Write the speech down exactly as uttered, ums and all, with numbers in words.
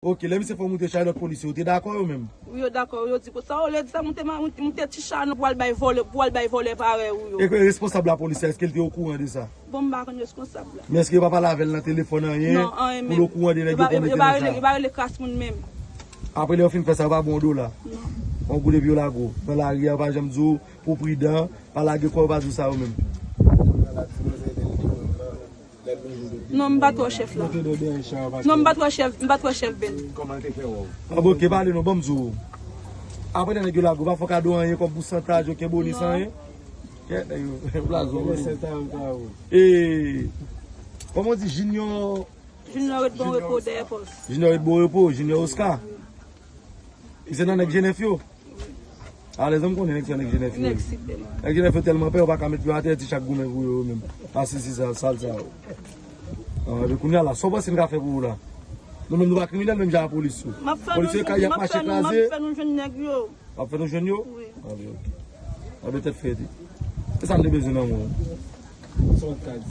Ok, lè misye fè w moute chay lòt polisye, yo te dakò yo menm? Wi, yo dakò. Yo di, sa w le di sa, moute, moute ti chay nou pou al bay vòlè, pou al bay vòlè parèy ou yo. E ke responsab lapolis la, èske l te okouran de sa? Bon, m pa konn responsab la. Men èske yo pa pale avè l nan telefòn anyen? Non, anyen Pou l menm. okouran de Yo nèg pa, yo konn yo mete pa nan rele, sa? Yo pa rele kras moun menm. Apre lè yo fin fè sa, yo pa bon dola. Non. Yon kou depi yo lage w nan lari a, yo pa janm di w pou w pridan, pa lage kò, yo pa di w sa yo menm. Non, m pa twò chèf la. Non, m pa twò chèf, m pa twò chèf, Ben. Kòman te fè wè w? Ah, bon, ok, pale non, ban m di w. Apre lè nèg yo lage w, pa fè w kado anyen kòm pousantaj, okenn bonis, Non. Anyen? Kèt, nèg yo blaze w. Gen sèt an ka ou. E kòman w di, Junior? Junior ret bon repo dèyè pòs. Junior ret bon repo, Junior Oscar. Li se nan nèg Jenèf yo. Alèz, m konnen nèg sa nèg Jenèf yo. Nèg site. Nèg Jenèf yo tèlman pè, yo pa ka met yo atè, ti chak goumen pou yo menm. Asisi sa, sal sa yo. Ah, epi kounye a la, sa w panse n ka fè pou ou la? Nou menm nou pa kriminèl, menm jan a polis yo. M ap fè Polis nou yo ka jwenn, y ap m ap mache fè nou, m ap kraze. Fè nou jwenn nèg yo. W ap fè nou jwenn yo? Wi. Ah, ben, ok. Ah, ben, tèt frèt. E sa m te bezwen nan men w. Sa w t ka di?